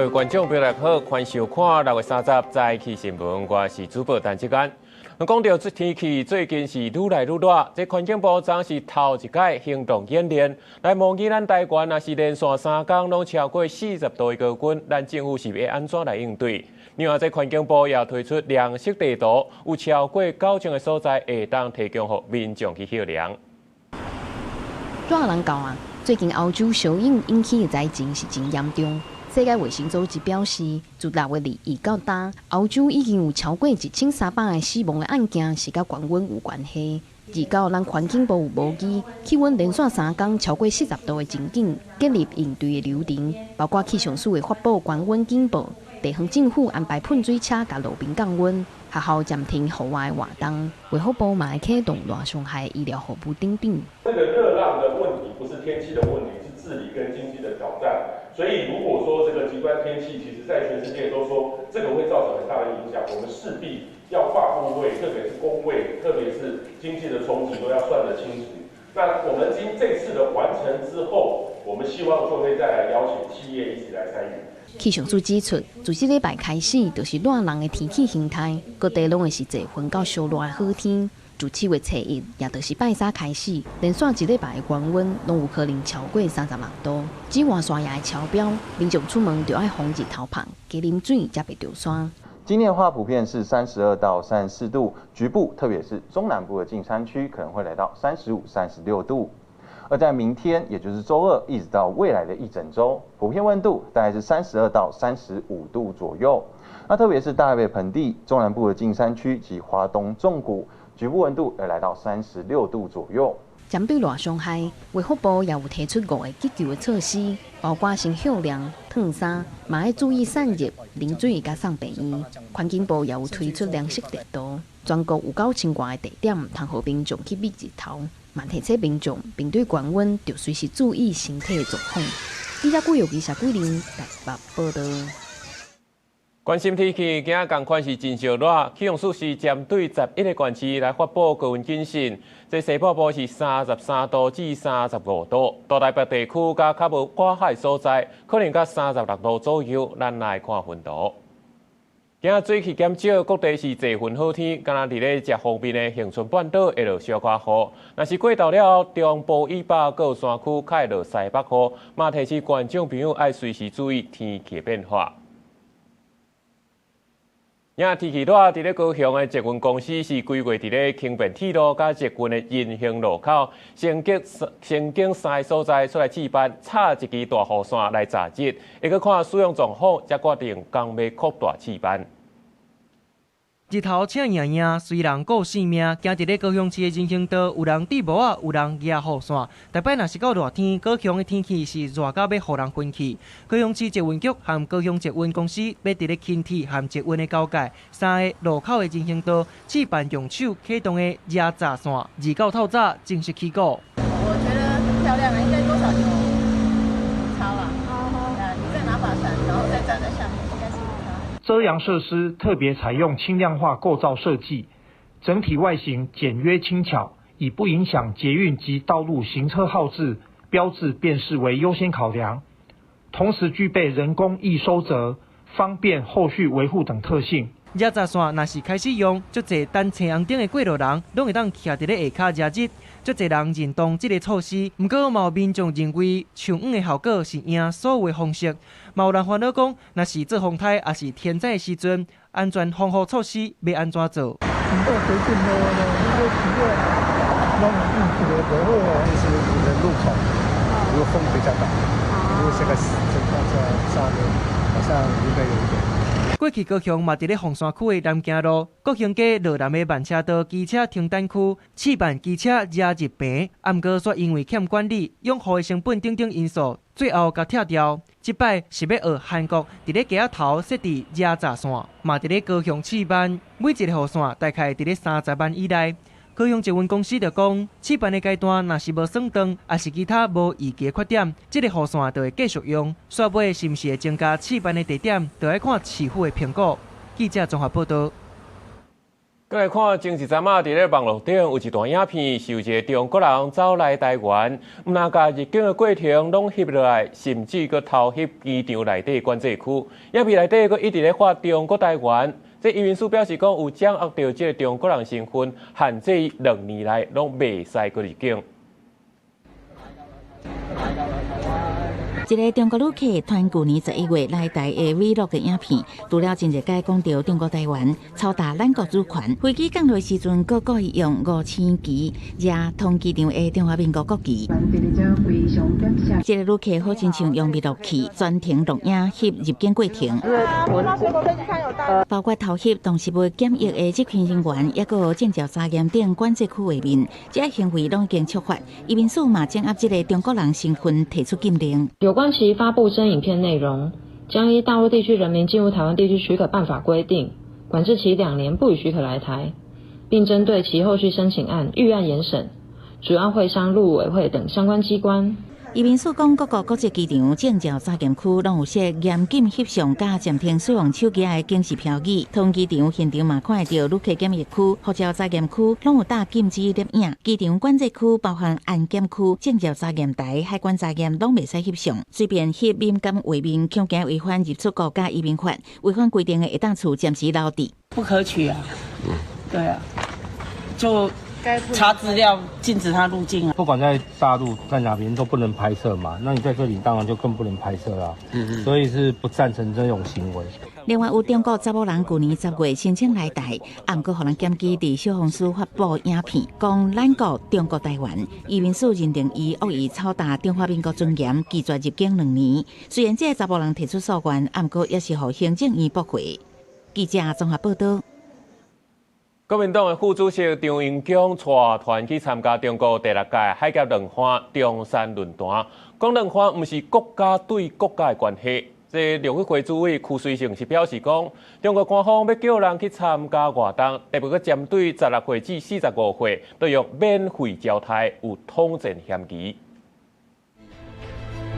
各位觀眾朋友好，歡迎收看6月30早起新聞，我是主播陳志安。講到這天氣最近是愈來愈熱，這環境部昨是頭一擺行動演練來模擬咱台灣，若是連續3工攏超過40度的高溫，咱政府是欲按怎來應對？另外，這環境部也推出涼色地圖，有超過9成的所在會當提供予民眾去歇涼。熱人到啊！最近歐洲燒湧引起的災情是真嚴重。世界衛生組織表示，自6月2日到今，歐洲已經有超過1300個死亡的案件是佮高溫有關係。而到咱環境部有模擬氣溫連續三工超過40度的情景，建立應對的流程，包括氣象署會發布高溫警報，地方政府安排噴水車共路邊降溫，學校暫停戶外活動，衛福部嘛會啟動熱傷害醫療服務等等。這個熱浪的問題不是天氣的問題，是治理跟經濟的挑戰。所以如果說這個極端天氣，其實在全世界都說這個會造成很大的影響，我們勢必要跨部會，特別是公衛，特別是經濟的衝擊都要算得清楚。那我們經這次的完成之後，我們希望就會再來邀請企業一起來參與。氣象署指出，自這禮拜開始，就是熱人的天氣形態，各地攏會是濟雲到燒熱的好天。自7月初1，也就是拜三開始，連續一禮拜的高溫，攏有可能超過36度，紫外線也會超標，民眾出門就愛防日頭曬，加啉水才袂著山。今天的話，普遍是32到34度，局部特別是中南部的近山區可能會來到35、36度。而在明天，也就是週二，一直到未來的一整週，普遍溫度大概是32到35度左右。那特別是大台北盆地、中南部的近山區及花東縱谷，局部溫度會來到36度左右。針對熱傷害，衛福部也有提出五個急救的措施，包括先歇涼、燙衫，嘛愛注意散熱、啉水佮送病院。環境部也有推出涼色地圖，全國有9000外个地點，通予民眾去避日頭。嘛提醒民眾面對高溫，著隨時注意身體的狀況。記者顧玉儀、謝桂玲台北報導。關心天氣，今仔仝款是真燒熱，氣象署是針對11個縣市來發布高溫警訊。這西北部是33度至35度，大台北地區佮較無掛海所在，可能到36度左右。咱來看溫度。今仔水汽減少，各地是濟雲好天，敢若佇咧食方便的恆春半島會落小可雨。若是過晝了後，中部以北各山區較會落西北雨，嘛提醒觀眾朋友愛隨時注意天氣變化。今天氣熱，佇咧高雄的捷運公司是規劃佇咧輕便鐵路佮捷運的人行路口，先經三个所在出來試班，插一支大雨傘來閘熱，會閣看使用狀況，才決定講欲擴大試班。日頭赤炎炎，隨人顧性命。行佇咧高雄市的人行道，有人戴帽仔，有人舉雨傘。逐擺若是到熱天，高雄的天氣是熱到欲予人昏去。高雄市捷運局和高雄捷運公司欲佇咧輕鐵和捷運的交界三个路口的人行道試辦用手啟動的熱閘傘，二九透早正式起鼓。我覺得很漂亮啊，應該多少有差吧？啊，你再拿把傘，然後再站在下面，應該是有差。遮陽設施特別採用輕量化構造設計，整體外形簡約輕巧，以不影響捷運及道路行車號誌標誌辨識為優先考量，同時具備人工易收折、方便後續維護等特性。熱閘傘若是開始用，足濟等青紅燈的過路人，攏會當徛佇咧下跤遮熱。足濟人認同這个措施，毋過嘛有民眾認為樹蔭的效果是贏所有的方式。嘛有人煩惱講，若是做風颱抑是天災的時陣，安全防護措施欲按怎做？規定攏一個就是路口，如果風比較大，如果這個情況下下面好像應該有一點。過去高雄嘛佇咧鳳山區的南京路、國興街落南的慢車道機車停等區試辦機車遮熱棚，啊，毋過煞因為欠管理、養護的成本等等因素，最後共拆掉。這擺是欲學韓國佇咧街仔頭設置遮閘傘，嘛佇咧高雄試辦，每一個雨傘大概佇咧30萬以內。高雄捷運公司就講，試辦的階段若是無損斷，抑是其他無預期的缺點，這個雨傘就會繼續用。煞尾是毋是會增加試辦的地點，就愛看市府的評估。記者綜合報導。閣來看，前一陣仔佇咧網路頂有一段影片，是有一个中國人走來台灣，毋但共入境的過程攏翕落來，甚至閣偷翕機場內底管制區。影片內底閣一直咧發中國台灣。這移民署表示講，有掌握著這个中國人身份，限制伊2年內攏袂使閣入境。一个中國旅客傳舊年11月來台的 Vlog 的影片，除了真濟擺講著中國台灣操踏咱國主權，飛機降落時陣，閣故意用五星旗掠通機場的中華民國國旗。這个旅客好親像用密錄器全程錄影翕入境過程，包括偷翕動植物檢疫的執勤人員，抑閣有證照查驗等管制區畫面，這个行為攏已經觸法。移民署嘛掌握這个中國人身份，提出禁令。有關其發布真影片內容，將依《大陸地區人民進入台灣地區許可辦法》規定，管制其2年，不予許可來台，並針對其後續申請案預案嚴審，主要會商陸委會等相關機關。移民署講，各國國際機場證照查驗區攏有設嚴禁翕相佮暫停使用手機的警示標語。通機場現場嘛看會著旅客檢疫區、護照查驗區攏有打禁止攝影。機場管制區包含安檢區、證照查驗台、海關查驗攏袂使翕相。隨便翕敏感畫面，恐驚違反入出國佮移民法，違反規定的會當處暫時留置。不可取啊！對啊，就。查資料，禁止他入境啊！不管在大陸在哪邊都不能拍攝嘛，那你在這裡當然就更不能拍攝啦。所以是不贊成這種行為。另外，有中國查某人舊年10月申請來台，毋過予人檢舉佇小紅書發布影片，講咱國中國台灣，移民署認定伊惡意操踏中華民國尊嚴，拒絕入境2年。雖然這个查某人提出訴願，毋過也是予行政院駁回。記者綜合報道。國民黨的副主席張榮恭帶團去參加中國第六屆海峽兩岸中山論壇，講兩岸毋是國家對國家的關係。這陸委會主委邱垂正是表示講，中國官方欲叫人去參加活動，特別閣針對16歲至45歲，都用免費招待，有統戰嫌疑。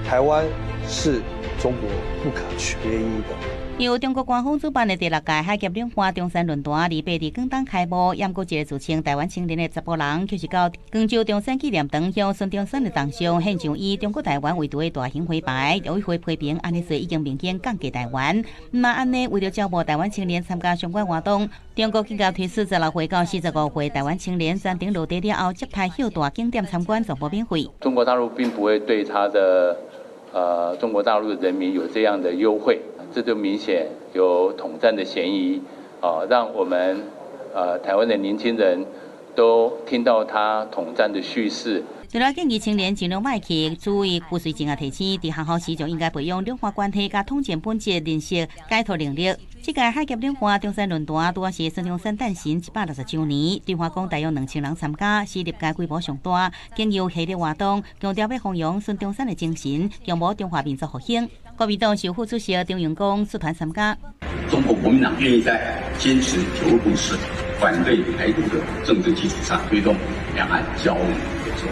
台灣是中國不可缺一的。由中國官方主辦的第六屆海峽兩岸中山論壇，禮拜佇廣東開幕。毋過一个自稱台灣青年的查埔人，卻是到廣州中山紀念堂向孫中山的銅像獻上以中國台灣為圖的大型花牌。陸委會批評按呢做已經明顯降低台灣。毋但按呢，為著招募台灣青年參加相關活動，中國緊共推出16歲到45歲台灣青年專程落地了後，接待到大景點參觀，全部免費。中國大陸並不會對他的中國大陸的人民有這樣的優惠。這就明顯有統戰的嫌疑，啊，讓我們台灣的年輕人都聽到他統戰的敘事。除了建議青年盡量莫去，主委邱垂正也提醒，佇學校時就應該培養兩岸關係佮統戰本質認識解脫能力。這屆海峽兩岸中山論壇拄仔是孫中山誕辰160週年，對話講大約2000人參加，是歷屆規模上大，經由系列活動，強調欲弘揚孫中山的精神，強謀中華民族復興。國民黨副主席張榮恭率團參加。中國國民黨願意在堅持九二共識、反對台獨的政治基礎上，推動兩岸交流合作。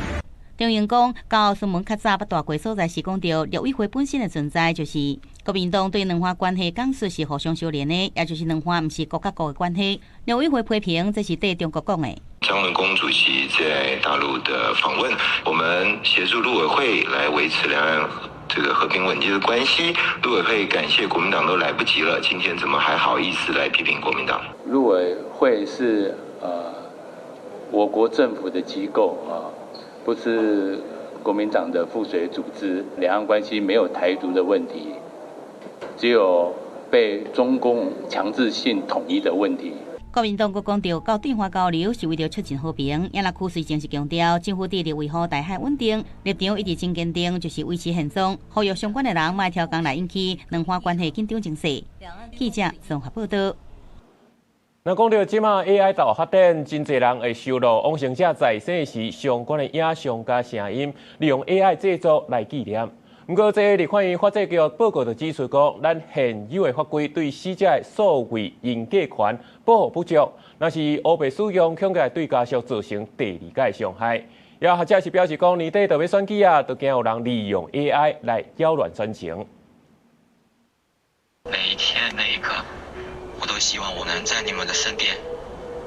張榮恭到孫文較早捌蹛過所在時講著，陸委會本身的存在就是國民黨對兩岸關係講述是互相相連的，也就是兩岸毋是國佮國的關係。陸委會批評這是對中國講的。張文恭主席在大陸的訪問，我們協助陸委會來維持兩岸這個和平穩定的關係。陸委會感謝國民黨都來不及了，今天怎麼還好意思來批評國民黨？陸委會是我國政府的機構啊，不是國民黨的附隨組織。兩岸關係沒有台獨的問題，只有被中共強制性統一的問題。國民黨閣講著，到對岸交流是為著促進和平。也若邱垂正是強調，政府致力維護台海穩定，立場一直真堅定，就是維持現狀。呼籲相關的人莫挑工來引起兩岸關係緊張情勢。記者綜合報道。那講著這馬 AI 大發展，真濟人會收錄往生者在生時相關的影像佮聲音，利用 AI 製作來紀念。毋過，這立法院法制局報告就指出講，咱現有的法規對死者的數位人格權保護不足，若是烏白使用，恐驚對家屬造成第二擺傷害。也學者是表示講，年底就欲選舉啊，就驚有人利用 AI 來擾亂選情。每一天每一刻，我都希望我能在你們的身邊，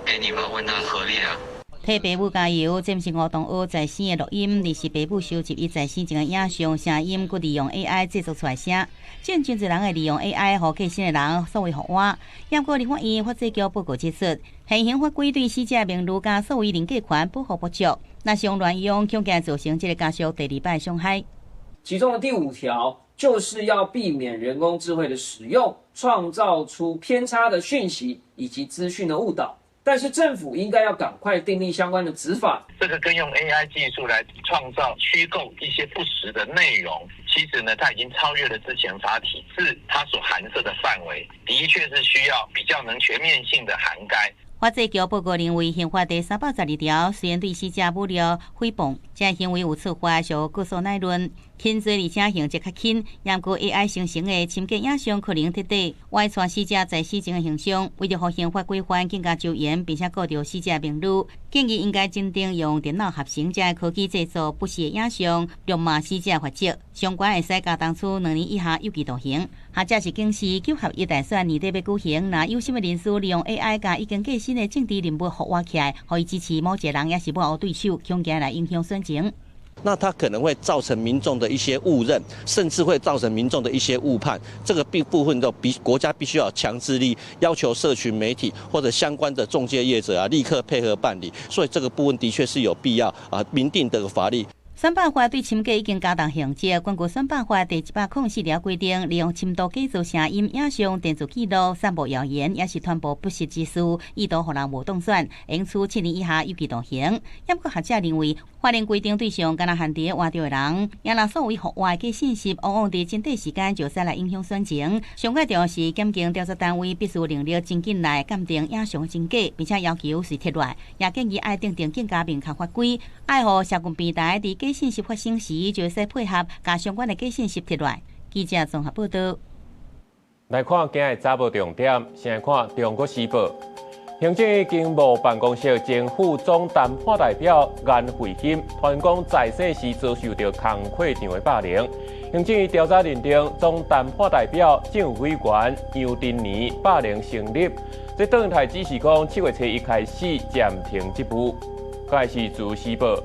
欸，你要問他合理啊。替爸母加油，這毋是吳東歐在生的錄音，而是爸母收集伊在生前的影像、聲音，閣利用 AI 製作出來聲。真真濟人會利用 AI 予過身的人所謂復活。毋過立法院法制局報告指出，現行法規對死者名譽佮所謂人格權保護不足，若傷亂用，恐驚造成這个家屬第二擺傷害。其中的第五條就是要避免人工智慧的使用，創造出偏差的訊息以及資訊的誤導。但是政府應該要趕快訂立相關的執法。這個跟用 AI 技術來創造虛構一些不實的內容，其實呢，它已經超越了之前法體制它所涵攝的範圍，的確是需要比較能全面性的涵蓋。法制局報告認為，刑法第312條雖然對死者侮辱、誹謗這行為有處罰，屬過錯乃論，輕罪而且刑責較輕。毋過 AI 生成的侵權影像可能徹底歪曲死者在死前的形象，為著予刑法規範更加周嚴，並且顧著死者名譽，建議應該增訂用電腦合成這科技製作不實的影像，辱罵死者罰則，上懸會使共當處2年以下有期徒刑。或者是警示九合一大選年底欲舉行，若有心的人士利用 AI 共已經過身的政治人物復活起來，予伊支持某一個人，抑是某個對手，恐驚來影響選情。那它可能會造成民眾的一些誤認，甚至會造成民眾的一些誤判。這個部分都必國家必須要強制力，要求社群媒體或者相關的中介業者啊，立刻配合辦理。所以這個部分的確是有必要啊，明定這個法律。選罷法對侵假已經加重刑責，根據選罷法第104條規定，利用深度假造聲音、影像、電子記錄、散布謠言，抑是傳播不實之事，意圖予人無當選，應處7年以下有期徒刑。毋過學者認為，法令規定對象敢若限佇活著的人，也若所謂復活的假信息，往往佇真短時間就使來影響選情。上蓋重要是檢警調查單位必須能力真緊來鑑定影像真假，並且要求隨貼落來，也建議愛訂定更加明確法規，愛予社群平台佇假信息發生時，就使配合共相關的假信息貼落來。記者綜合報道。來看今日早報重點，先來看《中國時報》。行政院經貿辦公室前副總談判代表顏慧欣，傳講在世時遭受著工課場的霸凌。行政院調查認定總談判代表政務委員楊振年霸凌成立。這鄧泰指示講，7月初一開始暫停職務。蓋是《自由時報》。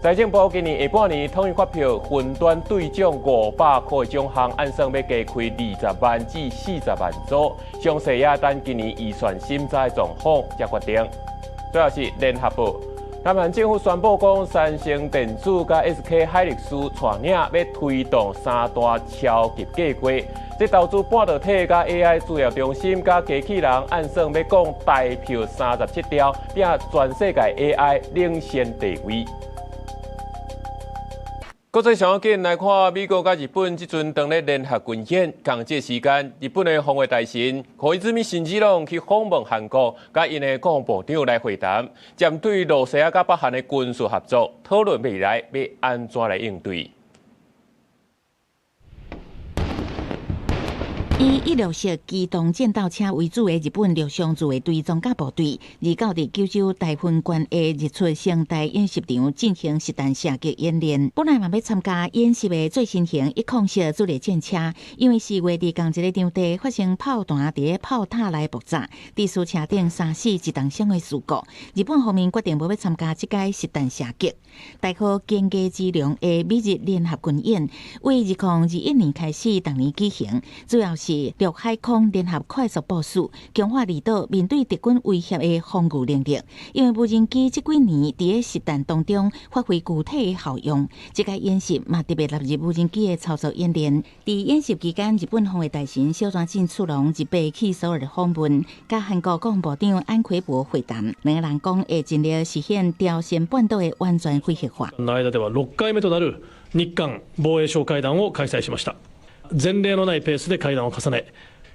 財政部今年下半年統一發票雲端兌獎500箍的獎項，按算欲加開20萬至40萬組，詳細也等今年預算審查的狀況才決定。最後是聯合報，南韓政府宣布講，三星電子佮 SK 海力士帶領欲推動三大超級計劃，這投資半導體佮 AI 資料中心佮機器人，按算欲降台票37兆，拚全世界 AI 領先地位。國際上緊來看，美國佮日本這陣當咧聯合軍演，仝這時間，日本的防衛大臣小泉進次郎去訪問韓國，佮𪜶的國防部長來會談，針對露西亞佮北韓的軍事合作，討論未來欲按怎來應對。以160機動戰鬥車為主的日本陸上自衛隊裝甲部隊，29佇九州大分縣的日出勝台演習場進行實彈射擊演練。本來嘛欲參加演習的最新型107主力戰車，因為4月佇仝一个場地發生炮彈佇炮塔內爆炸，致使車頂三死一重傷的事故。日本方面決定無欲參加這屆實彈射擊。代號堅毅之龍的美日聯合軍演，為2021年開始，逐年舉行，主要是陸海空聯合快速部署，強化離島面對敵軍威脅的防禦能力。因為無人機這幾年佇咧實戰當中發揮具體的效用，這個演習嘛特別納入無人機的操作演練。佇演習期間，日本防衛大臣小泉進次郎28去首爾訪問，佮韓國國防部長安奎博會談，兩个人講會盡力實現朝鮮半島的完全非核化。の間では6回目となる日韓防衛相會談を開催しました。前例のないペースで會談を重ね、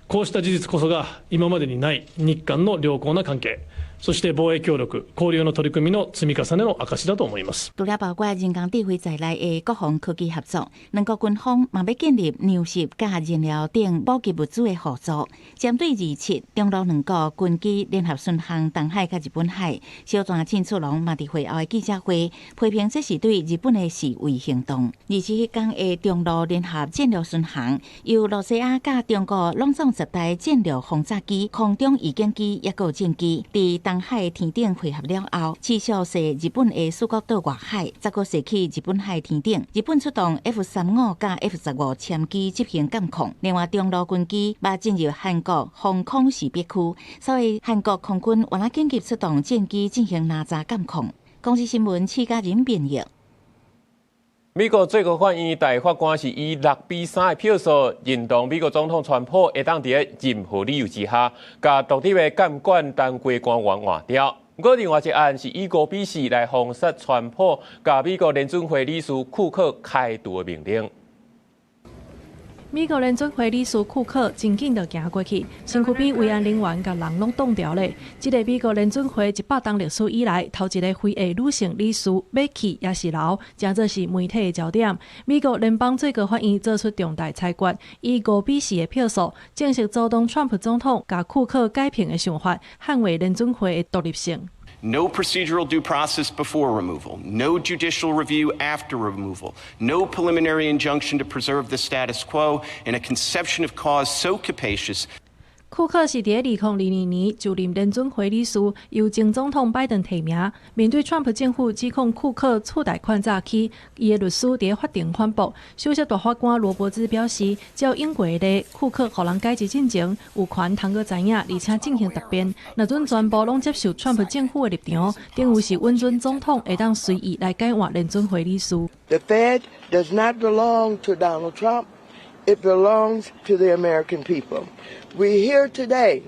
こうした事実こそが今までにない日韓の良好な関係、そして防衛協力、交流の取り組みの積み重ねの証だと思います。除了包括人工智慧在內的國防科技合作，兩國軍方嘛欲建立糧食佮燃料等補給物資的合作。針對27中露兩國軍機聯合巡航東海佮日本海，小泉進次郎嘛佇會後的記者會批評這是對日本的示威行動。27彼工的中露聯合戰略巡航，由露西亞佮中國攏總10台戰略轟炸機、空中預警機抑閣戰機，佇東海天頂會合了後，持續射日本的四國島外海，再閣射去日本海天頂。日本出動 F-35佮 F-15殲機執行監控，另外中路軍機嘛進入韓國防空識別區，所以韓國空軍原來緊急出動戰機進行攔查監控。公視新聞施嘉仁編譯。美國最高法院大法官是以6比3的票數認同美國總統川普會當佇任何理由之下，共獨立的監管單位官員換掉。不過另外一案是以5比4來封殺川普，共美國聯準會理事庫克開除的命令。美國聯準會理事庫克真緊就行過去，身軀邊維安人員共人攏擋牢咧。這个美國聯準會100冬歷史以來，頭一个非裔女性理事欲去抑是留，成做是媒體的焦點。美國聯邦最高法院做出重大裁決，以5比4的票數，正式阻擋川普總統共庫克解聘的想法，捍衛聯準會的獨立性。 No procedural due process before removal, no judicial review after removal, no preliminary injunction to preserve the status quo, and a conception of cause so capacious. 庫克是佇2022年就任聯準會理事，由前總統拜登提名。面對川普政府指控庫克次貸款詐欺，伊的律師佇法庭反駁。首席大法官羅伯茲表示，照永過的例，庫克予人解職進前，有權通過知影，而且進行答辯。若準全部攏接受川普政府的立場，等於是允准總統會當隨意來改換聯準會理事。 The Fed does not belong to Donald Trump. It belongs to the American people. We're here today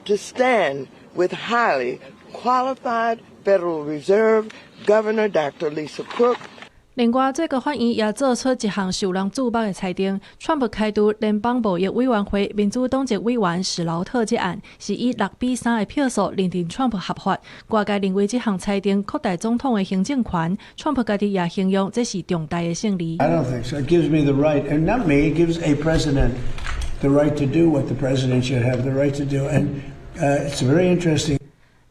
to stand with highly qualified Federal Reserve Governor Dr. Lisa Cook. 另外，最高法院也做出一項受人矚目的裁定，川普開除聯邦貿易委員會民主黨籍委員史勞特這案，是以6比3的票數認定川普合法。外界認為這項裁定擴大總統的行政權，川普家己也形容這是重大的勝利。 I don't think so. It gives me the right, and not me, it gives a president the right to do what the president should have the right to do, and it's very interesting.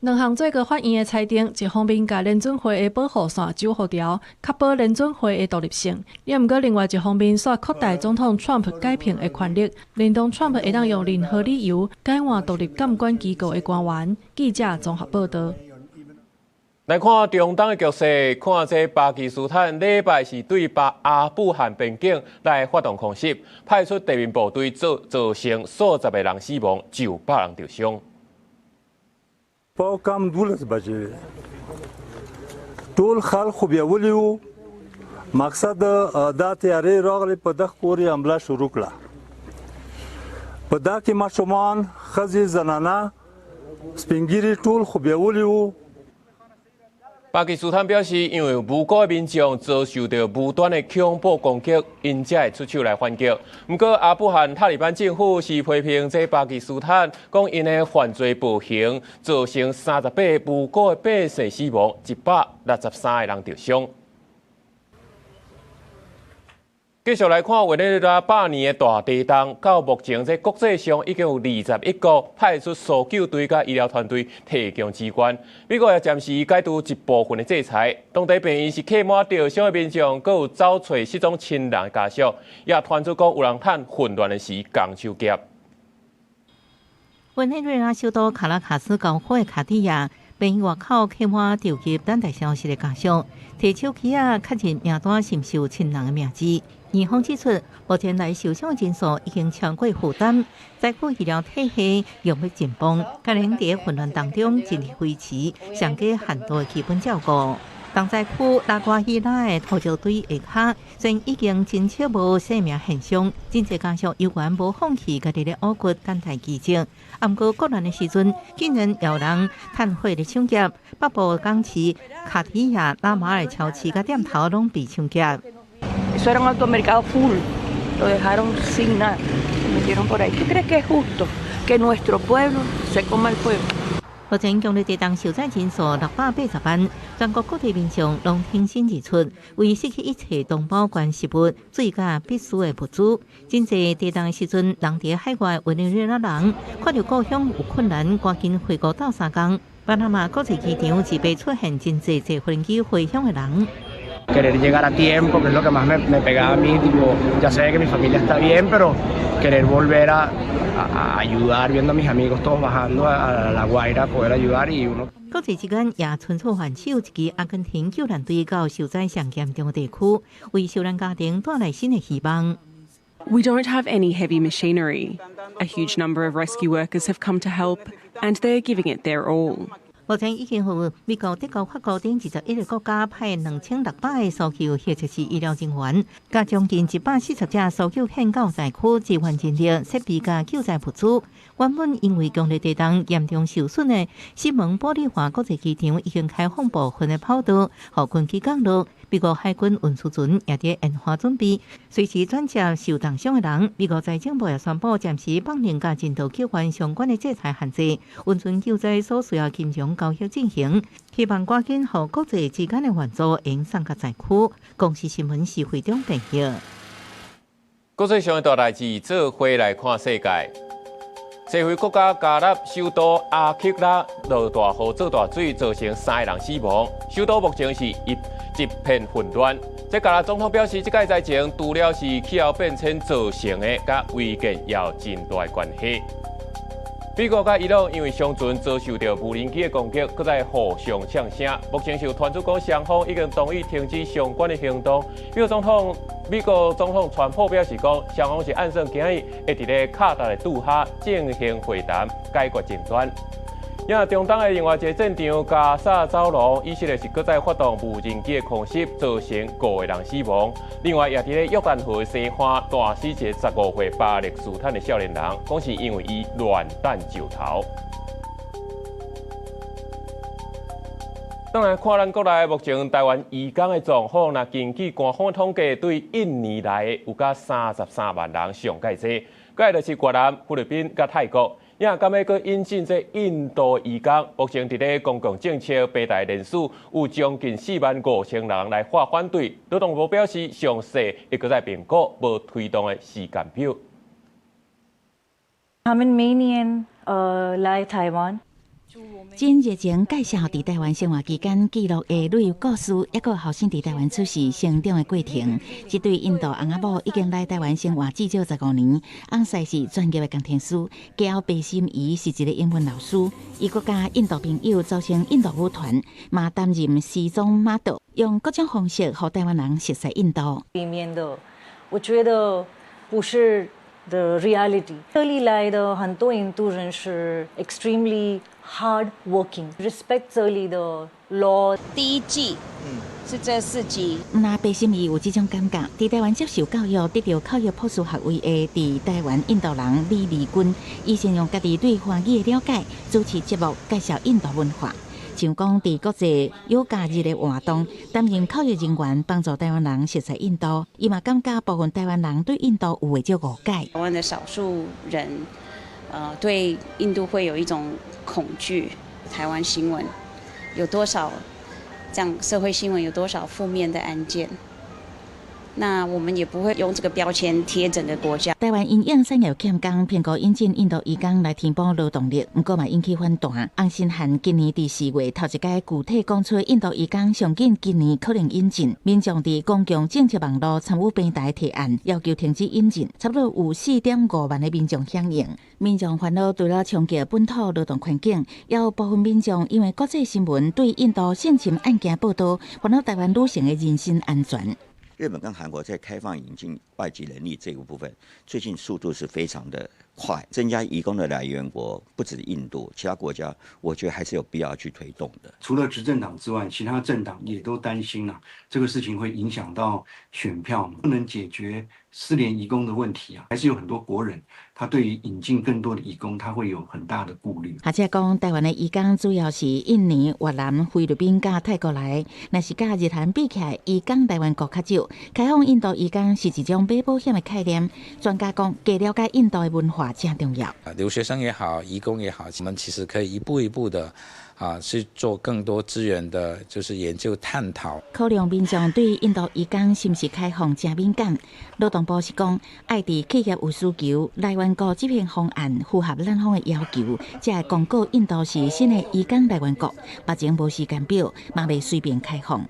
兩項最高法院的裁定，一方面共聯準會的保護傘守護牢，確保聯準會的獨立性；也毋過另外一方面，煞擴大總統川普解聘的權力，令到川普會當用任何理由改換獨立監管機構的官員。記者綜合報導。來看中東的局勢，看這巴基斯坦禮拜是對巴阿富汗邊境來發動空襲，派出地面部隊造成數十個人死亡，上百人受傷。 په کم 12 بجې ټول خلک خوبیولي وو. مقصد دا طیارې راغلې، په دغه کور یې حمله شروع کړه. په دا کې ماشومان، ښځې، زنانه، سپین ږیري ټول خوبیولي وو. 巴基斯坦表示，因為無辜的民眾遭受著無端的恐怖攻擊，𪜶才會出手來反擊。毋過，阿富汗塔利班政府是批評這巴基斯坦，講𪜶的犯罪暴行造成38個無辜的百姓死亡，163個人受傷。繼續來看委內瑞拉百年的大地動，到目前這國際上已經有21國派出搜救隊佮醫療團隊提供支援。美國也暫時解除一部分的制裁。當地病院是客滿受傷的民眾，閣有走揣失蹤親人的家屬，也傳出講有人趁混亂的時仝手劫。委內瑞拉首都卡拉卡斯交火的卡地亞病院外口客滿著急等待消息的家屬，提手機仔確認名單是毋是有親人的名字。院方指出，目前來受傷的人數已經超過負擔，災區醫療體系用欲緊繃，可能佇混亂當中盡力維持上低限度的基本照顧。重災區拉瓜希拉的土石堆下跤，雖然已經真少無生命現象，真濟家屬猶原無放棄家己的烏骨等待奇蹟。啊，毋過國難的時陣，竟然有人趁火咧搶劫，北部港市卡提亞拉馬爾超市佮店頭攏被搶劫。 Eso era un automercado full, lo dejaron sin nada, se metieron por ahí. ¿Tú crees que es justo que nuestro pueblo se coma el pueblo? 目前強烈地動受災人數680萬，全國各地民眾攏挺身而出，為失去一切同胞捐食物、水佮必需的物資。真濟地動的時陣，人佇海外委內瑞拉人看著故鄉有困難，趕緊回國鬥相共。巴拿馬國際機場一擺出現真濟坐飛機回鄉的人。Querer llegar a tiempo, que es lo que más me pegaba a mí, tipo, ya sé que mi familia está bien, pero querer volver a ayudar, viendo a mis amigos todos bajando a La Guaira, poder ayudar y uno. 國際之間也伸出援手，一支阿根廷救難隊到受災上嚴重的地區，為受難家庭帶來新的希望。 We don't have any heavy machinery. A huge number of rescue workers have come to help, and they're giving it their all. 目前已經予美國、德國、法國等21個國家派2600個搜救或者是醫療人員，佮將近140架搜救艦到災區支援人力、設備佮救災物資。原本因為強烈地動嚴重受損的西蒙玻利華國際機場已經開放部分的跑道，予軍機降落。美國海軍運輸船也佇研發準備，隨時轉接受重傷的人。美國財政部也宣布暫時放寬佮人道救援相關的制裁限制，允准救災所需要金融交易進行，希望趕緊予國際之間的援助會送到災區。公視新聞是會長編譯。國際上的大代誌，做伙來看世界。西非國家加納首都阿克拉落大雨做大水，造成3個人死亡。首都目前是一片混亂。這加納總統表示，這個災情除了是氣候變遷造成的，佮違建也有真大關係。美國佮伊朗因為商船遭受著無人機的攻擊，閣再互相嗆聲。目前是有傳出講雙方已經同意停止相關的行動。美國總統川普表示講，雙方是按算今日會佇咧卡達的杜哈進行會談，解決爭端。也中東的另外一個戰場加薩走廊，以色列是閣再發動無人機的空襲，造成5個人死亡。另外，也佇咧約旦河西岸彈死一個15歲巴勒斯坦的少年人，講是因為伊亂擲石頭。當然，看咱國內目前台灣移工的狀況，若根據官方統計，對印尼來的有甲33萬人上蓋濟，閣來就是越南、菲律賓佮泰國。也敢欲閣引進這印度移工，目前佇咧公共政策平台連署有將近4萬5千人來發反對。勞動部表示，詳細會閣再評估，無推動的時間表。他們每年來台灣。真熱情介紹佇台灣生活期間記錄的旅遊故事，抑閣後生佇台灣出世成長的過程。這對印度翁仔某已經來台灣生活至少15年，翁婿是專業的工程師，嫁後白心怡是一個英文老師。伊閣佮印度朋友組成印度舞團，嘛擔任時裝 model，用各種方式予台灣人熟悉印度。裡面的，我覺得不是 the reality。這裡來的很多印度人是 extremely hard working, respect 這裡的 law。第一季，是這四集。那白心怡有這種感覺，佇台灣接受教育，得著口譯博士學位的佇台灣印度人李麗君，伊善用家己對華語的了解，主持節目介紹印度文化。像講佇國際瑜伽日的活動，擔任口譯人員，幫助台灣人熟悉印度。伊嘛感覺部分台灣人對印度有袂少誤解。台灣的少數人，對印度會有一種恐懼。台灣新聞有多少這樣社會新聞有多少負面的案件？那我們也不會用這個標籤貼整個國家。台灣因應產業欠工，評估引進印度移工來填補勞動力，毋過嘛引起反彈。洪申翰今年佇4月頭一擺具體講出印度移工上緊今年可能引進，民眾佇公共政策網路參與平台提案，要求停止引進，差不多有4.5萬的民眾響應。民眾煩惱除了衝擊本土勞動環境，也有部分民眾因為國際新聞對印度性侵案件報導，煩惱台灣女性的人身安全。日本跟韓國在開放引進外籍人力這個部分，最近速度是非常的快，增加移工的來源國不止印度，其他國家我覺得還是有必要去推動的。除了執政黨之外，其他政黨也都擔心啊，這個事情會影響到選票，不能解決失聯移工的問題啊，還是有很多國人他對於引進更多的移工，他會有很大的顧慮。學者講，台灣的移工主要是印尼、越南、菲律賓佮泰國來，若是佮日韓比起來，移工來源國較少。開放印度移工是一種買保險的概念。專家講，加了解印度的文化誠重要。留學生也好，移工也好，我們其實可以一步一步的去做更多資源的，就是研究探討。考量民眾對印度移工是毋是開放誠敏感，勞動部是講，愛佇企業有需求，來源國執行方案符合咱方的要求，才會公告印度是新的移工來源國。目前無時間表，嘛袂隨便開放。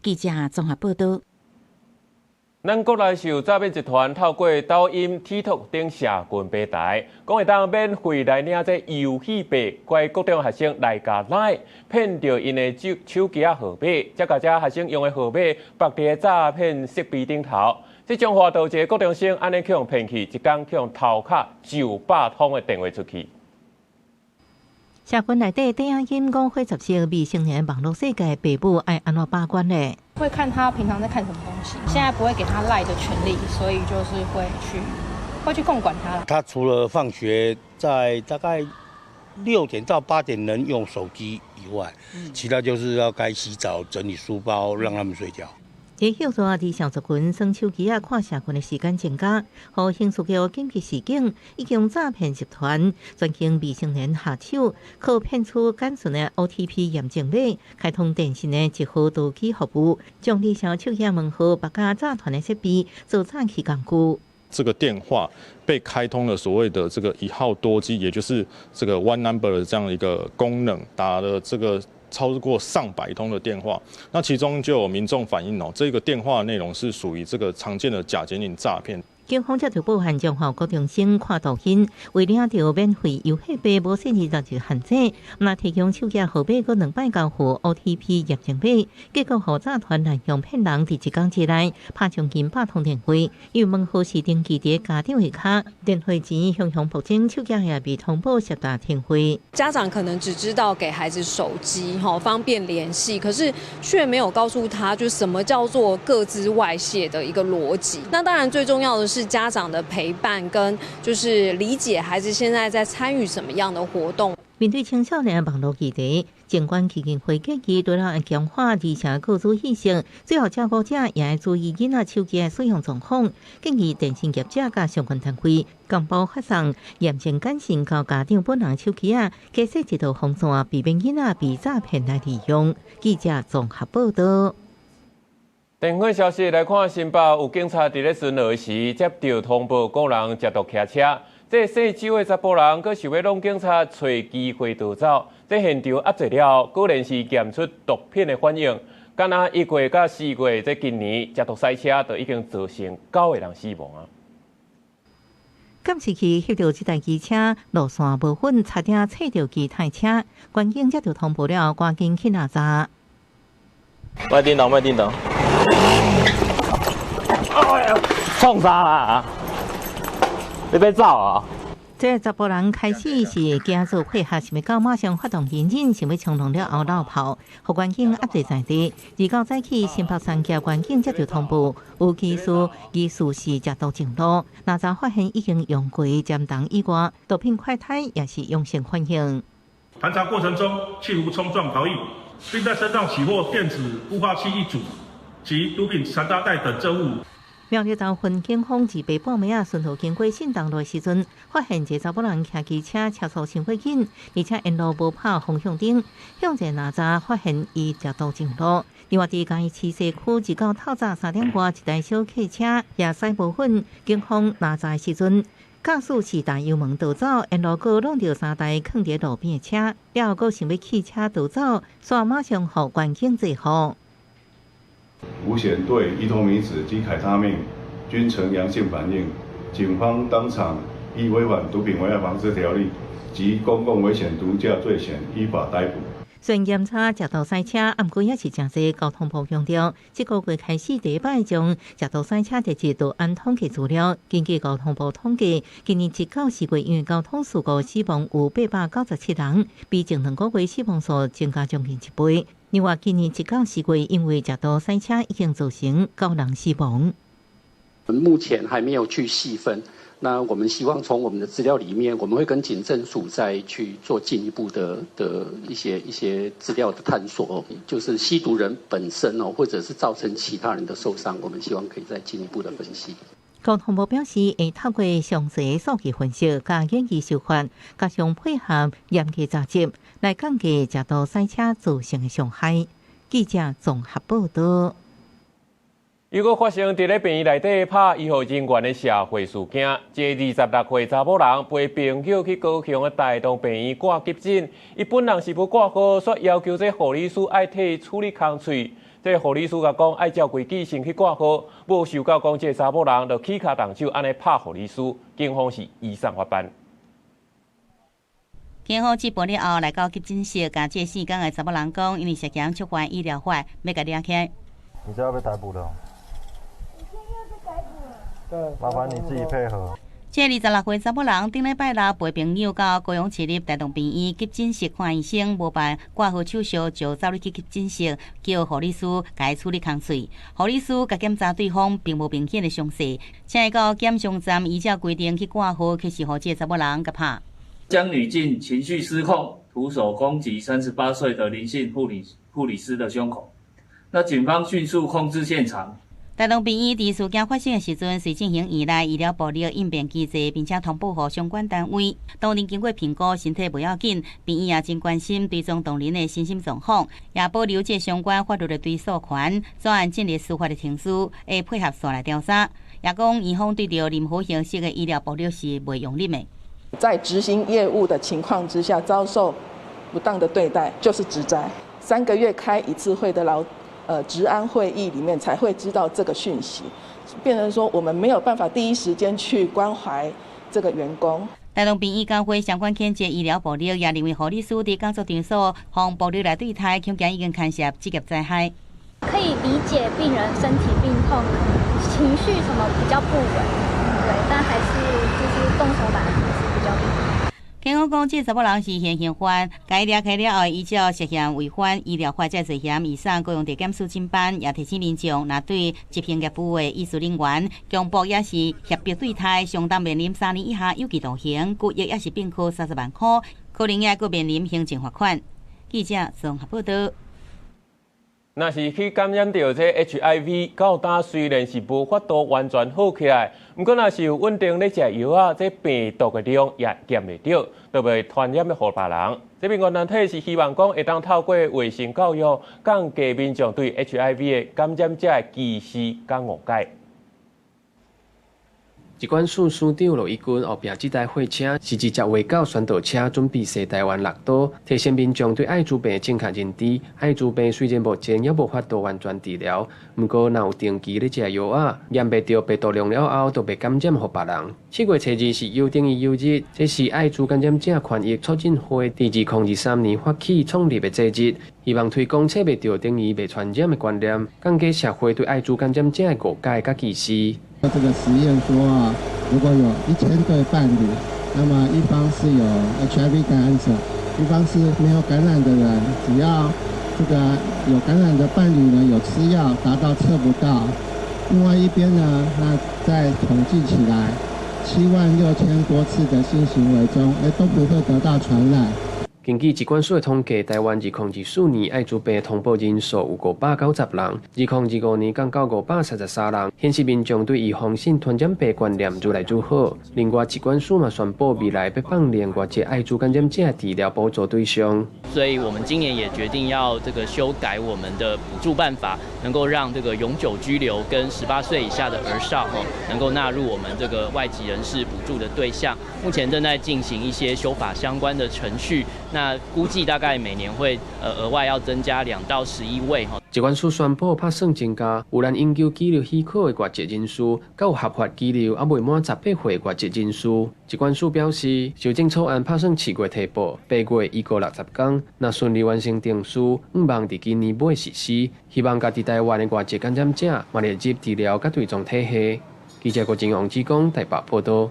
記者綜合報道。咱國內是有詐騙集團透過抖音、TikTok 等社群平台，講會當免費來領這遊戲幣，拐國中學生來共 LINE，騙著𪜶的手機仔號碼，才共這學生用的號碼綁佇詐騙設備頂頭。這彰化就一个國中生按呢去予騙去，一工去予偷敲900通的電話出去。社群內底短影音五花十色，未成年網路世界，爸母愛按怎把關呢？會看他平常在看什麼東西，現在不會給他 LINE 的權利，所以就是會去控管他。他除了放學在大概6點到8點能用手機以外，其他就是要該洗澡、整理書包，讓他們睡覺。這叫做兒少族群耍手機仔看社群的時間增加，予刑事局緊急示警，已經詐騙集團專向未成年下手，靠騙取簡訊的 OTP 驗證碼，開通電信的一號多機服務，將兒少手機門號綁佮詐團的設備做詐欺工具。這個電話被開通了所謂的這個一號多機，也就是這個 One Number 的這樣一個功能，打了這個超過上百通的電話，那其中就有民眾反映哦，這個電話內容是屬於這個常見的假檢警詐騙。警方接到報案，彰化國中生看抖音，為領著免費遊戲幣，無設20歲限制，若提供手機號碼，閣兩擺交付 OTP 驗證碼，結果予詐團濫用騙人，佇一工之內拍將近100通電話，因為門號是登記佇家長的跤，電話錢雄雄暴增，手機也被通報十大停費。家長可能只知道給孩子手機，吼方便聯繫，可是卻沒有告訴他，就什麼叫做個資外洩的一個邏輯。那當然最重要的是家長的陪伴跟就是理解孩子現在在參與什麼樣的活動。面對青少年網路議題，疾管基金會建議，除了強化兒少個資意識，最後照顧者也愛注意囡仔手機的使用狀況。建議電信業者佮相關單位公布發送驗證簡訊到家長本人手機仔，加設一道防線，避免囡仔被詐騙來利用。記者綜合報道。電話消息來看，新北有警察佇咧巡邏時接著通報，講人食毒騎車。這姓周的查埔人，閣想欲挵警察揣機會逃走。這現場押坐了後，果然是檢出毒品的反應。敢若1月佮4月，這今年食毒賽車就已經造成9個人死亡啊！監視器翕著這台機車路線無穩，差點切著其他車，關警接著通報了，趕緊去查查。莫叮當，莫叮當。哎呀，創啥啦？你欲走啊？這查埔人開始是驚做配合，想欲到馬上發動引擎，想欲衝撞了後落跑，予關警壓制在地。2號早起，新北三峽關警接著通報，有技術疑似是食毒中毒，若查發現已經用過針筒以外，毒品快篩也是陽性反應。盤查過程中，企圖衝撞逃逸，並在身上起獲電子霧化器一組及毒品殘渣袋等證物。苗栗頭份警方自白半暝仔巡邏經過信東路的時陣，發現一个查某人騎機車車速傷過緊，而且沿路無拍方向燈。向前查查發現伊食毒上路。另外，佇嘉義市西區2號透早3點外，一台小客車也駛無穩，警方攔查的時陣，駕駛是踏油門逃走，沿路閣挵著三台囥佇路邊的車，了後閣想欲棄車逃走，煞馬上予關警截獲。吳顯對依托咪酯及凱他命均呈陽性反應，警方當場依違反毒品危害防制條例及公共危險毒駕罪嫌，依法逮捕。雖然檢查食毒賽車，毋過也是誠濟交通部強調，這個月開始第一擺將食毒賽車列入治安統計資料。根據交通部統計，今年1到4月因為交通事故死亡有897人，比前2個月死亡數增加將近一倍。另外，今年1到4月因為食毒賽車已經造成9人死亡。目前還沒有去細分。那我們希望從我們的資料裡面，我們會跟警政署再去做進一步的一些資料的探索，就是吸毒人本身哦，或者是造成其他人的受傷，我們希望可以再進一步的分析。交通部表示，會透過詳細數據分析，佮研究手法，加上配合嚴格查緝，來降低食毒賽車造成的傷害。記者綜合報道。又閣發生佇咧病院內底拍醫護人員的社會事件，這26歲查某人陪朋友去高雄的大同病院掛急診，伊本人是無掛號，煞要求這護理師愛替伊處理空喙。這個護理師共講愛照規矩先去掛號，無想到講這個查某人就起跤動手按呢拍護理師，警方是移送法辦。警方接報了後，來到急診室，共這個姓江的查某人講，因為涉嫌觸犯醫療法，欲共掠起來。你這要被逮捕了。對，麻煩你自己配合。這26歲查某人頂禮拜六陪朋友到高雄市立大同病院急診室看醫生，無辦掛號手續就走入去急診室，叫護理師共伊處理空喙。護理師共檢查對方並無明顯的傷勢，請伊到檢傷站依照規定去掛號，卻是予這個查某人共拍。江女進情緒失控，徒手攻擊38歲的林姓護理師的胸口。那警方迅速控制現場。大同病院佇事件發生的時陣，遂進行院內醫療暴力應變機制，並且通報予相關單位。當然經過評估，身體無要緊，病院也真關心追蹤當人的身心狀況，也保留這相關法律的追訴權，專案進入司法的程序，會配合紲來調查。也講院方對著任何形式的醫療暴力是袂容忍的。在執行業務的情況之下，遭受不當的對待，就是職災。3個月開一次會的職安會議裡面才會知道這個訊息，變成說我們沒有辦法第一時間去關懷這個員工。大同病院工會相關譴責醫療暴力，也認為護理師佇工作場所予暴力來對待，恐驚已經牽涉職業災害。可以理解病人身體病痛，情緒什麼比較不穩，對，但還是就是動手打人是比較。警方講，這查某人是現行犯，共伊掠起了後，依照涉嫌違反醫療法這罪嫌，移送高雄地檢署偵辦，也提醒民眾，若對執行業務的醫事人員強迫抑是脅迫對待，相當面臨3年以下有期徒刑，拘役抑是併科30萬塊，可能也閣面臨行政罰款。記者綜合報道。若是去感染著這 HIV，到今雖然是無法度完全好起來，毋過若是有穩定咧食藥仔，這病毒的量也減袂著，就袂傳染予別人。這民權團體是希望講會當透過衛生教育，降低民眾對 HIV 的感染者的歧視佮誤解。疾管署署長羅一鈞後壁這台貨車是直接畫到宣導車準備駛台灣綠島，提醒民眾對愛滋病正確認知。愛滋病雖然目前猶無法度完全治療，毋過若有定期咧食藥仔，驗袂著病毒量了後，就袂感染予別人。7月初2是有等於有日，這是愛滋感染者權益促進會佇2023年發起創立的節日，希望推廣測袂著等於袂傳染的觀念，降低社會對愛滋感染者的誤解佮歧視。這個實驗說啊，如果有1000對伴侶，那麼一方是有 HIV 感染者，一方是沒有感染的人，只要這個有感染的伴侶呢有吃藥達到測不到，另外一邊呢，那再統計起來，7萬6千多次的性行為中，誒都不會得到傳染。根據疾管署的統計，台灣2024年愛滋病通報人數有590人，2025年降到533人，顯示民眾對預防性傳染病觀念愈來愈好。另外，疾管署嘛宣布未來欲放另外一個愛滋感染者治療補助對象。所以我們今年也決定要這個修改我們的補助辦法，能夠讓這個永久居留跟18歲以下的兒少吼，能夠納入我們這個外籍人士補助的對象。目前正在進行一些修法相關的程序。那估計大概每年會額外要增加2到11位哈。疾管署宣布拍算增加有咱永久居留許可的外籍人士，佮有合法居留猶未滿18歲外籍人士。疾管署表示，修正草案拍算7月提報，8月預估60天，若順利完成程序，向望佇今年尾實施。希望共佇台灣的外籍感染者嘛列入治療佮追蹤體系。記者郭靖王志剛台北報道。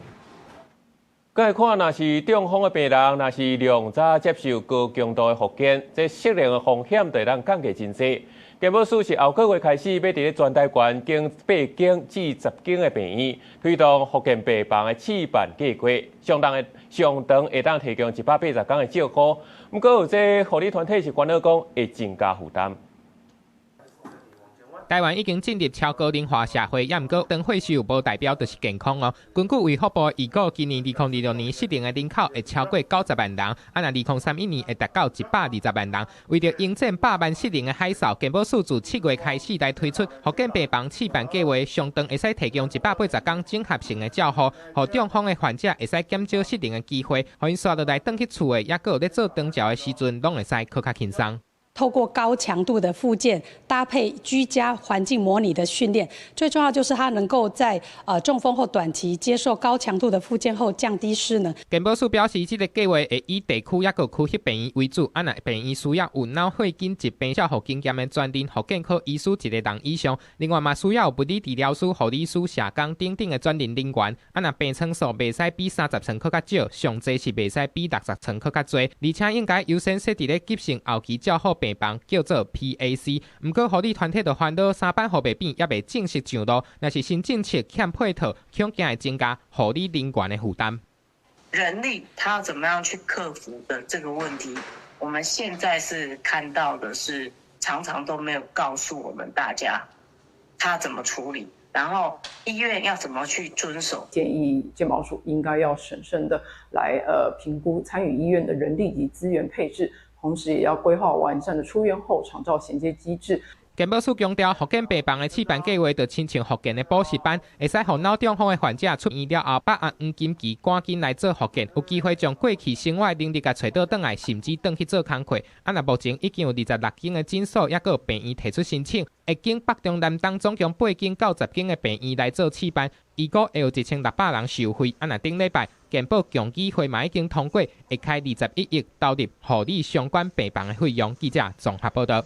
閣來看，若是中風的病人，若是良早接受高強度的復健，這失能的風險就會當降低真濟。健保署是後個月開始，欲佇咧全台灣經8間至10間的病院推動復健病房的試辦計劃，上長的上長會當提供180天的照護。毋過有這護理團體是煩惱講會增加負擔。台灣已經進入超高齡化社會，也毋過長歲壽無代表就是健康哦。根據衛福部預估，今年2026年失能的人口會超過90萬人，啊，若2031年會達到120萬人。為著迎戰百萬失能的海嘯，健保署自7月開始來推出復健病房試辦計劃，上長會使提供180天整合性的照護，予中風的患者會使減少失能的機會，予𪜶紲落來轉去厝的，抑閣有咧做長照的時陣，攏會使閣較輕鬆。透過高強度的復健搭配居家環境模擬的訓練，最重要就是他能夠在中風後短期接受高強度的復健後降低失能。健保署表示，這个計畫會以地區抑閣區域病院為主，啊，若病院需要有腦血管疾病照護經驗的專任復健科醫師一个人以上，另外嘛需要有物理治療師、護理師、社工等等的專任人員。啊，若病床數袂使比30床閣較少，上濟是袂使比60床閣較濟，而且應該優先設佇咧急性後期照護病房，叫做 PAC。毋過護理團體就煩惱三班予袂變，猶未正式上路，若是新政策欠配套，恐驚會增加護理人員的負擔。人力他要怎麼樣去克服的這個問題，我們現在是看到的是常常都沒有告訴我們大家他怎麼處理，然後醫院要怎麼去遵守。建議健保署應該要審慎的來評估參與醫院的人力及資源配置。同時，也要規劃完善的出院後長照銜接機制。健保署強調，復健病房的試辦計劃，就親像復健的補習班，會使予腦中風的患者出院了後，把握黃金期趕緊來做復健，有機會將過去生活能力共揣倒轉來，甚至轉去做工課。啊，若目前已經有26間的診所，抑閣有病院提出申請，會經北中南東總共8間到10間的病院來做試辦，預估會有1600人受惠。啊，若頂禮拜健保共議會嘛已經通過，會開21億投入護理相關病房的費用。記者綜合報道。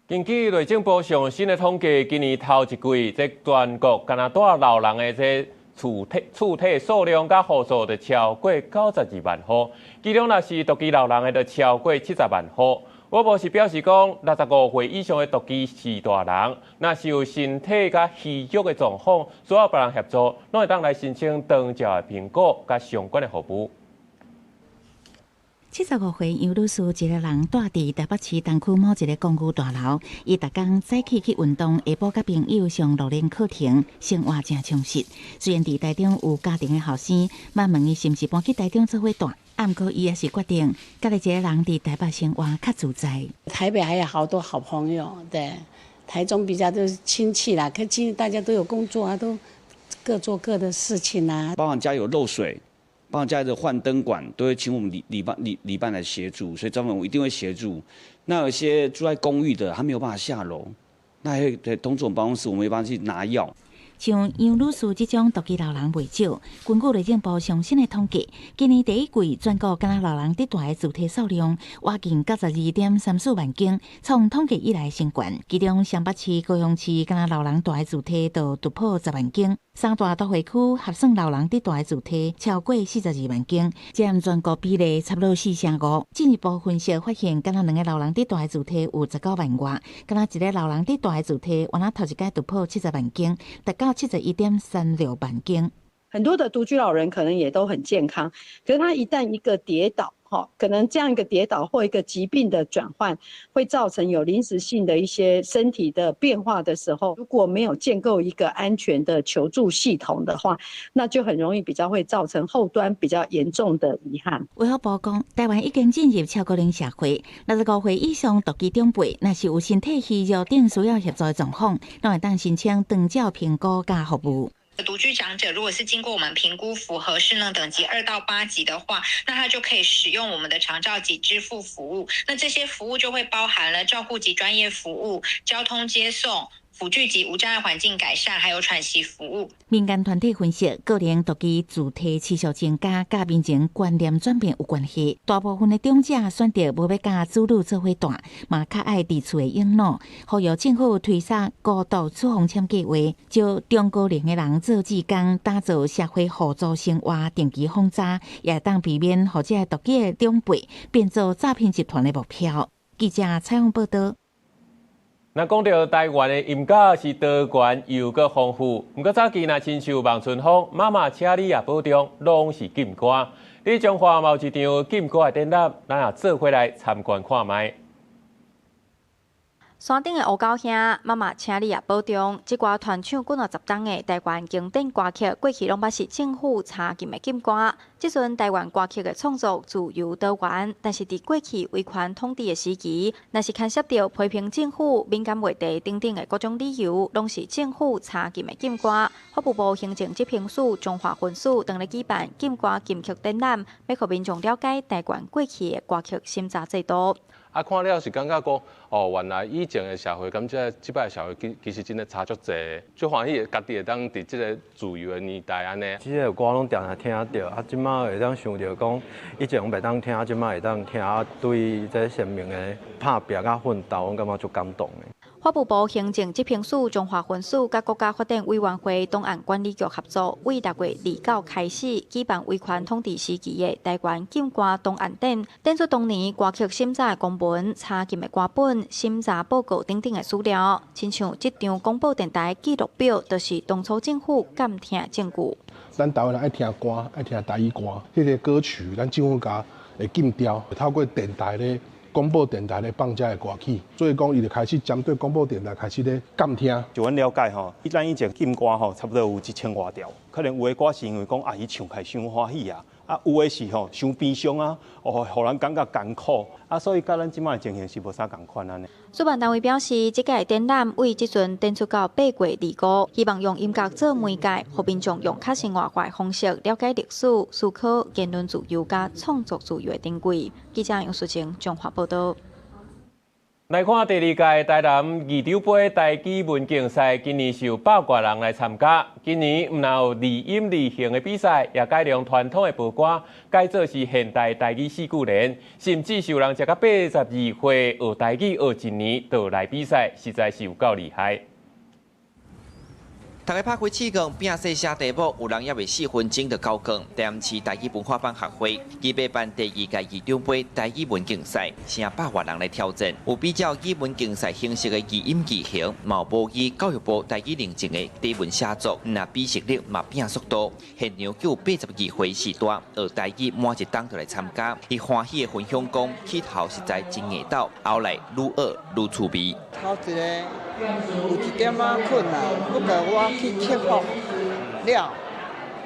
根據內政部上新的統計，今年頭一季，這全國干焦蹛老人的這厝體數量佮戶數就超過92萬戶，其中若是獨居老人的就超過70萬戶。衛福部是表示講，65歲以上的獨居序大人，若是有身體佮虛弱的狀況，需要別人協助，攏會當來申請長照的評估佮相關的服務。75歲楊女士一个人蹛佇台北市東區某一个公寓大樓，伊逐工早起去運動，下晡佮朋友上老練課程，生活誠充實。雖然佇台中有家庭的後生，嘛問伊是毋是搬去台中做伙蹛，毋過伊也是決定，家己一个人佇台北生活較自在。台北還有好多好朋友，對，台中比較都是親戚啦，可其實大家都有工作啊，都各做各的事情啊。包含家有漏水。包括家裡的換燈管，都會請我們里辦來協助，所以專門我一定會協助。那有些住在公寓的，他沒有辦法下樓，那會通知我們辦公室，我們會幫他去拿藥。像楊女士這種獨居老人袂少。根據內政部上新的統計，今年第一季全國干焦老人佇蹛的住宅數量，倚近92.34萬間，創統計以來新高。其中雙北市、高雄市干焦老人蹛的住宅就突破10萬間，三大都會區合算老人佇蹛的住宅超過42萬間，佔全國比例差不多4成5。進一步分析發現，干焦兩个老人佇蹛的住宅有19萬外，干焦一个老人佇蹛的住宅，原來頭一擺突破70萬間，達到71.36萬間。很多的獨居老人可能也都很健康，可是他一旦一個跌倒，哈，可能這樣一個跌倒或一個疾病的轉換，會造成有臨時性的一些身體的變化的時候，如果沒有建構一個安全的求助系統的話，那就很容易比較會造成後端比較嚴重的遺憾。衛福部講，台灣已經進入超高齡社會，65歲以上獨居長輩，若是有身體虛弱等需要協助的狀況，攏會當申請長照評估佮服務。獨居長者如果是經過我們評估符合失能等級2到8級的話，那他就可以使用我們的長照給支付服務。那這些服務就會包含了照護及專業服務、交通接送、輔具及無障礙環境改善，還有喘息服務。民間團體分析，高齡獨居住宅持續增加，佮民眾觀念轉變有關係。大部分的長者選擇無欲佮子女做伙蹛，嘛較愛佇厝的養老。呼籲政府推捒孤獨處方簽計劃，招中高齡的人做志工，打造社會互助生活，定期訪查，也會當避免予這個獨居的長輩變做詐騙集團的目標。記者採訪報道。那講到台灣的音樂是多元又閣豐富，毋過早期若親像望春風、媽媽請你也保重，攏是禁歌。佇彰化嘛有一場禁歌的展覽，咱也做伙來參觀看覓。山頂的烏狗兄，媽媽請你也保重。這寡傳唱幾若十冬的台灣經典歌曲，過去攏捌是政府查禁的禁歌。這陣台灣歌曲的創作自由多元，但是佇過去威權統治的時期，若是牽涉著批評政府、敏感話題等等的各種理由，攏是政府查禁的禁歌。法務部行政執行署彰化分署當咧舉辦禁歌金曲展覽，欲予民眾了解台灣過去的歌曲審查制度。啊，看了是感覺講，哦，原來以前的社會佮這擺社會其實真的差足濟，足歡喜家己會當佇這个自由的年代按呢。這个歌攏定定聽著，啊，這擺會當想著講，以前攏袂當聽，這擺會當聽，啊，對這生命的拍拚佮奮鬥，我感覺足感動的。法務部行政執行署彰化分署佮國家發展委員會檔案管理局合作，為6月29開始舉辦威權統治時期的臺灣禁歌檔案展，展出當年歌曲審查的公文、查禁的歌本、審查報告等等的資料，親像這張廣播電臺記錄表，就是當初政府監聽證據。咱臺灣人愛聽歌，愛聽台語歌，彼个歌曲，咱政府共會禁掉，透過電臺咧。廣播電臺咧放這个歌曲，所以講伊就開始針對廣播電臺開始咧監聽。就阮了解吼，咱以前禁歌吼，差不多有1000外條，可能有的歌是因為講啊，伊唱起來傷歡喜啊，啊有的是吼傷悲傷啊，哦，予人感覺艱苦啊，所以佮咱這擺的情形是無啥仝款按呢。主辦單位表示，這屆展覽為這陣展出到8月25，希望用音樂做媒介，予民眾用較生活化的方式了解歷史、思考言論自由佮創作自由的珍貴。記者楊淑晴綜合報導。來看第二屆台南議長盃台語文競賽，今年是有百外人來參加。今年毋但有字音字形的比賽，也改良傳統的報歌，改做是現代台語四句聯，甚至是有人食到82歲學台語學一年就來比賽，實在是有夠厲害。大家拍開試卷，拼勢寫題目，有人猶未4分鐘就交卷。台南市台語文化班學會預備辦第二屆議長盃台語文競賽，成百外人來挑戰。有比較語文競賽形式的字音字形，嘛有模擬教育部台語認證的短文寫作，若比實力嘛拼速度。現場就有82歲序大學台語滿一冬就來參加，伊歡喜的分享講，起頭實在真硬鬥，後來愈學愈趣味。頭一个有一點仔困難，不過我去克服了，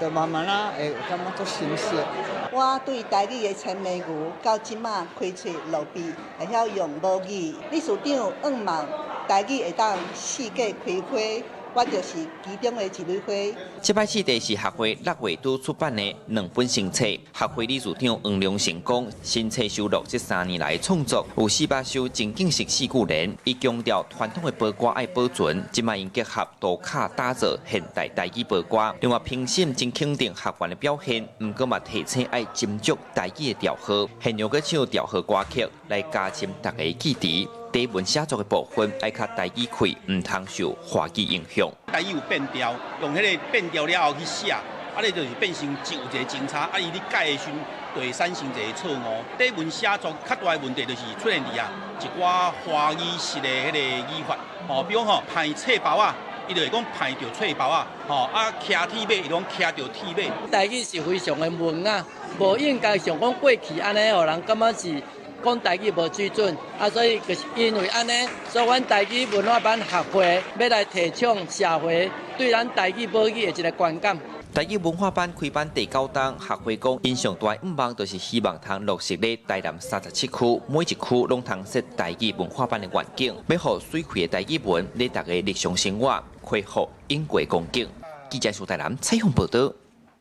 就慢慢仔會感覺足新鮮。我對台語的千枚語到這馬開喙落筆，會曉用母語。理事長願望台語會當四界開花，我就是其中的一蕊花。這擺試題是學會6月拄出版的兩本新冊。學會理事長黃良成講，新冊收錄這3年來創作有400首情景式四句聯，伊強調傳統的報歌愛保存，這擺𪜶結合圖卡打造現代台語報歌。另外評審真肯定學員的表現，毋過嘛提醒愛斟酌台語的調和，現場閣唱調和歌曲來加深大家的記憶。短文寫作的部分愛較台語氣，毋通受華語影響。台語有變調，用彼个變調了後去寫，啊，你就是變成有一個誤差，啊，伊咧改的時陣就會產生一个錯誤。短文寫作較大的問題就是出現佇啊一寡華語式的彼个語法，吼，比如講吼，歹冊包仔，伊就會講歹著冊包仔，吼，啊，騎鐵馬，伊講騎著鐵馬。台語是非常的文雅，無應該像講過去按呢，予人感覺是講台語無水準，啊，所以就是因為按呢，所以阮台語文化班學會欲來提倡社會對咱台語母語的一个觀感。台語文化班開班第九冬，學會講，𪜶上大願望就是希望通落實咧台南37區，每一區攏通設台語文化班的願景，欲予媠氣的台語文咧大家日常生活恢復應過光景。記者蘇台南採訪報導。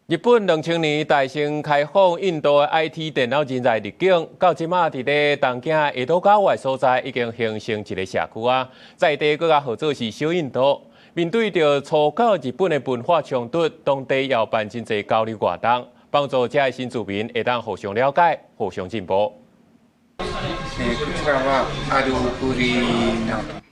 日本2000年大成開放印度的 IT 電腦人才入境，到這馬佇咧東京江戸川所在已經形成一个社區啊，在地閣較號做是小印度。面對著初到日本的文化衝突，當地也有辦真濟交流活動，幫助遮的新住民會當互相了解、互相進步。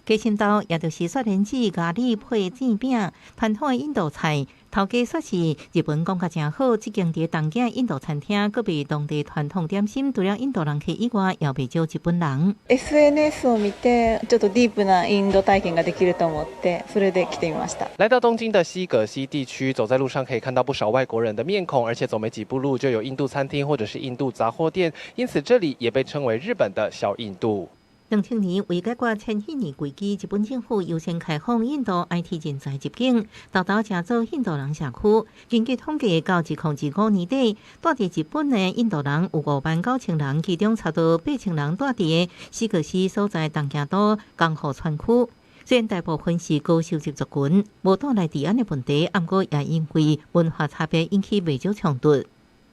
雞心豆，也就是雪蓮子咖喱配煎餅，傳統的印度菜。頭家說是日文講甲誠好，這間佇東京印度餐廳，閣賣當地傳統點心，除了印度人客以外，也袂少日本人。 SNS を見て、ちょっとディープなインド体験ができると思って、それで来てみました。來到東京的西葛西地區，走在路上可以看到不少外國人的面孔，而且走沒幾步路就有印度餐廳或者是印度雜貨店，因此這裡也被稱為日本的小印度。2000年為解決千禧年危機，日本政府優先開放印度 IT 人才入境，沓沓成做印度人社區。根據統計，到2025年底，蹛佇日本的印度人有5萬9千人，其中差不多8千人蹛佇西葛西所在東京都江戶川區。雖然大部分是高收入族群，無帶來治安的問題，毋過也因為文化差別引起袂少衝突。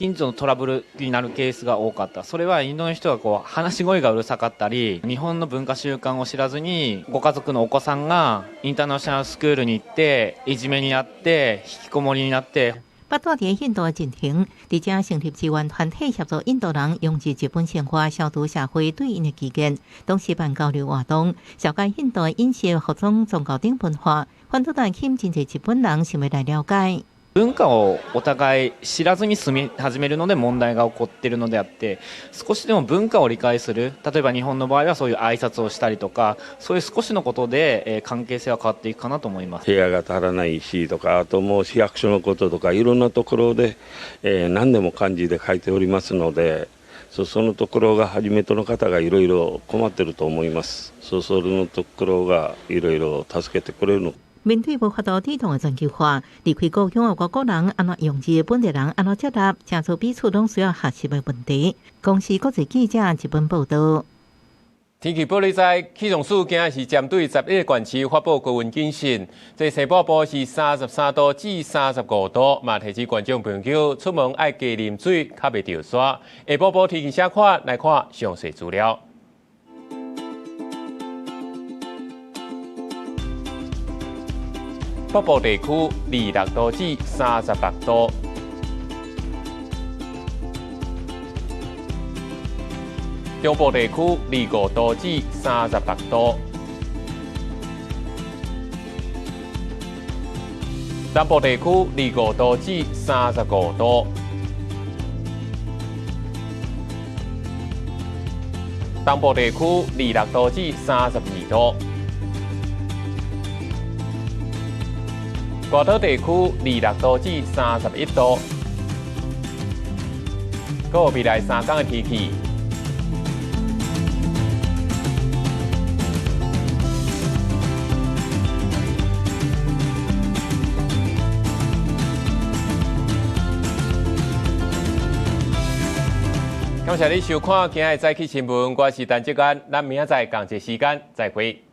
近所のトラブルになるケースが多かった。それはインドの人がこう話し声がうるさかったり、日本の文化習慣を知らずにご家族のお子さんがインターナショナルスクールに行っていじめにあって引きこもりになって。捌住佇印度的進程，佇遮成立志願團體協助印度人融入日本生活，消除社會對𪜶的歧見，同時辦交流活動，紹介印度的飲食、服裝、宗教等文化，反倒帶吸引真濟日本人想欲來了解。文化をお互い知らずに住み始めるので問題が起こっているのであって、少しでも文化を理解する、例えば日本の場合はそういう挨拶をしたりとか、そういう少しのことで関係性は変わっていくかなと思います。部屋が足らないしとか、あともう市役所のこととかいろんなところで、何でも漢字で書いておりますので、そのところが初めての方がいろいろ困ってると思います。そのところがいろいろ助けてくれるの。面對無法度抵擋的全球化，離開故鄉的外國人按怎融入本地人按怎接納，成做彼此攏需要學習的問題。公視國際記者日本報道。天氣報你知，氣象署今日是針對11個縣市發布高溫警訊，這西半部是33度至35度，嘛提醒觀眾朋友出門愛加啉水，較袂著沙。下晡部天氣啥款，來看詳細資料。北部地區26度至36度，中部地區25度至36度，南部地區25度至35度，東部地區26度至32度。外島地區26度至31度。閣有未來3天的天氣。感謝你收看今日早起新聞，我是陳志安，咱明仔載仝一時間再會。